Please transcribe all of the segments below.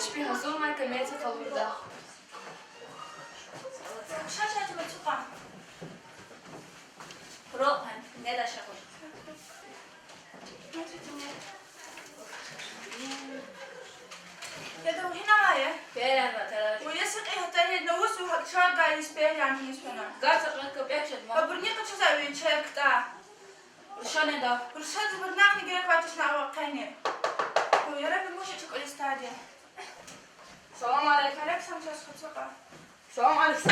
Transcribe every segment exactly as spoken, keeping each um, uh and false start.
Чпи гьазурмай, комедия къалурда. Ша, ша, чпи цукьа. Рокъан, неда шагъур. Яда, вугьин авай я? Пелян ва тараж. Вуна са кьи гьатарин, на вуз вугьак шагъариз пелян гьиниз фена. Газ акъат капек шад ма. Абурни къачуза вин чай кта. Рушане да. Рушад зубурнакни герек ватишна ава къени. О, яраби муша чукъуристади. Салам алейк. Алейк салам, час хацака. Салам алейк.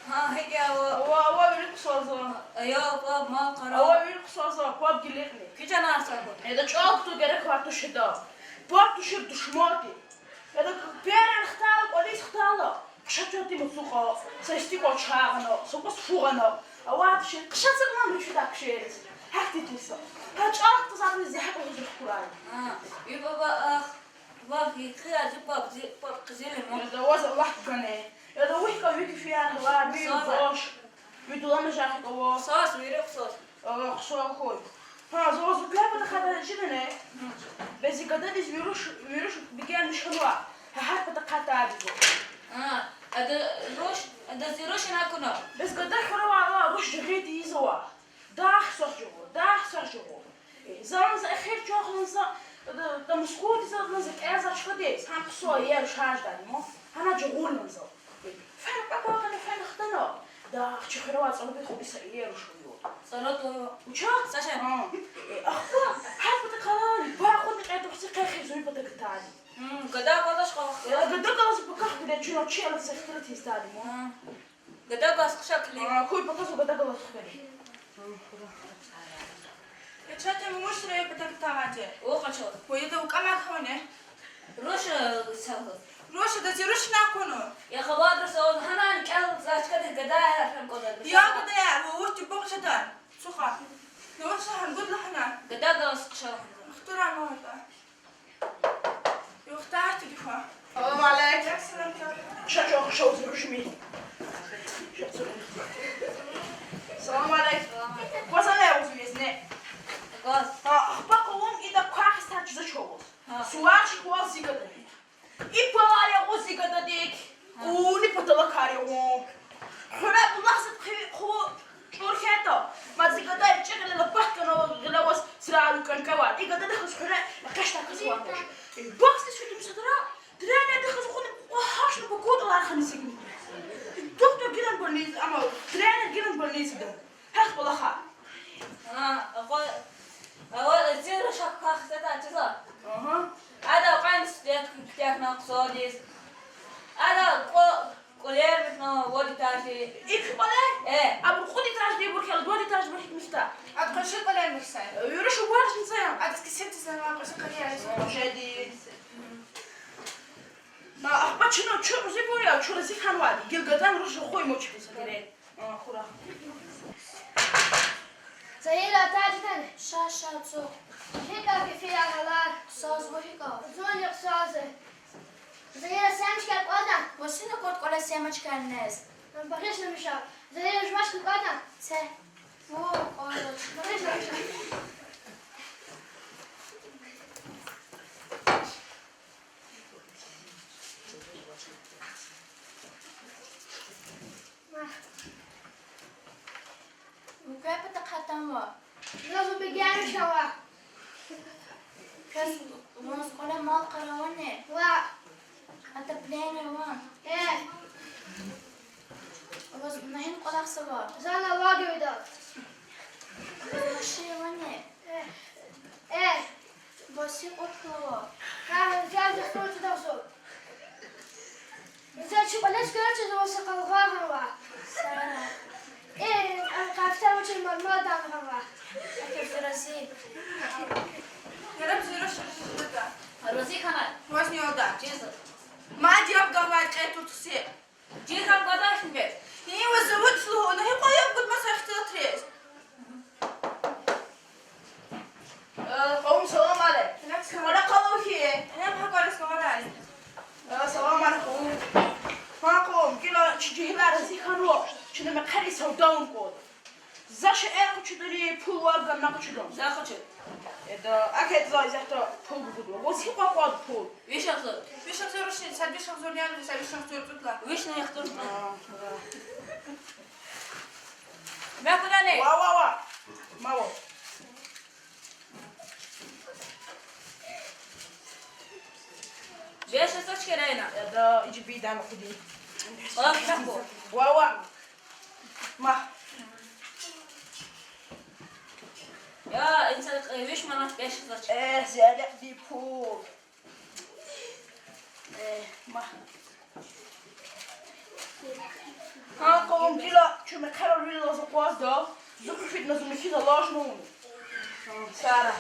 Гьа, гьикӀ я ава? Ава, ава, вири хъсанзава. Ая, паб, мал къара. Ава, вири хъсанзава, паб гиликни. Куь чанар сагъ хьуй. Яда чӀал кутун герек ватуш ида. Паб тушир душманди. Яда пелян хтайла, кӀвализ хтайла. Хъша твати мацукьа, са истикӀа чагъана, са кӀус фугъана. Ава тушир, хъша цикьман ручута кшериз. Гьахьтин тирса. Гьа чӀал кутазатни зегьмет гьазур хкурай. А, и баба, ах, вах, и хи ази паб, зи паб къизилин ма. Яда ваз Аллагь гане. Яда вихка вики фияр гьалар, ви Сара. Ваш. Ви дулана жахи кава. Сас, вири хъсас. Ага, хъсан хьуй. Гьа, зава зукай патахъай жидани? Бес зи гададиз вируш, вируш бегенмиш хьанва. Гьа, гьар патахъай тадиз. А, ада руш, ада зи рушни акуна. Бес гада хьурава ала руш жагъиди ийизава. Дахъ сах жагъур, дахъ сах жагъур. Э, зан за эхир чухлан за, да, да Москвадиз за, за кӀелзавай чкадиз. Гьам хъсан я, шаждани мо. Гьана жагъурна за. Фена пакалкана, фена хтана. Да, чи хуьре авай цӀарабин худи са иер ушу я. ЦӀара твоя. Уча? Саша. А. Э, ахпа, гьар пата къалани, ба акъудна кьей тухци къе хизуй пата гатани. М, гада калаш къалах. Э, гада калаз паках гиде чуна чи ала сехтира тиз тани ма. А. Гада калаз хъша кли. А, куй паказ гада калаз хъфери. М, худа. Яча, тем муш рей пата гатавади. О, къачу. О, яда укӀама хаване. Руша сагъ. Руша да зи рушни акуна. Я хабар руша, о, гьанани кӀел зачкади гадаяр фен кӀвале. Я гадаяр, о, вахт бокъ жеда. Цуха. Руша гьан гуд лагьана. Гада галаз хъша лагьана. Хтура мавта. Юхтар тигиха. Салам алейк. Як салам ча. Ша чӀал хъша уз рушми. Ша цур. Салам алейк. Салам алейк. Кваза не уз мезне. Газ. А, ахпа къавум ида квахиз тар чиза чавуз. Гьа. Сувар чи хвал зи гада. И палар ягъуз зи гададик. Гьа. Уни паталакар ягъун. Хуьре булах зат хъи-, хъу чӀур хьайитӀа, мад зи гада ичӀи гъиле лапат кӀанва, гъиле аваз сирал кӀвенкӀвева. И гадади хаз хуьре экъечӀдай кас ван туш. Э, бахтиз фидум садра, тренерди хаз акъудна кьван гьахьна пакутӀалар хьана сигни. Э, доктор гилан больниц-, ама тренер гилан больницада. Гьахъ кӀвалахар. А, акъва-, акъва-, зи руша квахиз тар чиза. Ага. Ада кьван студентка куьтягьна хъсандиз. Ада кӀва-, кӀвалер михьна вад этаждин. Икьван кӀвалер? Э. Абур кьуд этаждинбур хьайила, вад этаждинбур гьикӀ михьда? Ада къунши кӀвалер михьзава. Э, вири шумуд этаждин я. Ада кесиб тизанва къунши кӀвалер. Къуншидин. Ма ахпа чна чу кьуьзуьбур я, чун рази хьанвайди. Гила гадани руш рахуй муч хьиз гьатире. А, хура. Загьира, таждин. Ша, ша, цу. ГьикӀ я кефияр, гьалар? Хъсанзава, гьикӀ я? Зунни хъсанзава. Загьира, семечкаяр кӀватӀа? Васина кӀватӀ кӀвале семечкаяр нез. Багъишламиша. Загьира, жувашка кӀватӀа? Це. О, кӀватӀ. Багъишламиша. Вуна квай патахъай атанва? Заз вун бегенмиш ава. Квез, вун скоро мал къаравани? Ва. Отопление ван? Э. Ваз вуна гьина кӀвалахзава? Зана лагерда. Машин вани? Э. Э. Баси кьурхлава. Гьа, зязи хтун чудахзу. Зязи кьвале скверчизава са къалгъа гъанва. Сара. Э, а, къафта вучи мармадан гъанва. Акиф рази. Яраб зура шуршурда. Рази хьана. Вазни алда. Чиза. Ма дяб гавай кье туртуси. Жи гьам гадашни бес? Гьи, ва завуч лугьун, гьи къвайбур маса ихтилатриз. Э, къавум, салам алейк. Алейкум салам. Вара къалав хьи? Гьам гьакӀ вара, салам алейк. Э, салам алейкум. Ма къавум, гила чи жегьилар рази хьанва, чна мехъерин савда авун кӀанда. За шейэр къачудани, пул варгана къачудан? За къачу. Эда, акъатзава, исятда пул гугуд. Ваз гьикьван кӀанда пул? Виш агъзур. Виш агъзур рушни, сад виш агъзур яни, сад виш агъзур цӀуд лагьай. Вишни яхтур. А, да. Мекунани? Ва, ва, ва. Маво. Беш агъзур чкерена. Эда, ичи бийдан хъуди. Алак мекъу. Ва, ва. Ма. Я, инсан, э, виш манат беш агъзур чкер. Э, зиярекди пул. Э, ма. Гьа, къавум, гила чун мехъерар вил алаз акъвазда, зу хъфидна, зу михьиз алажнавуна. Сара.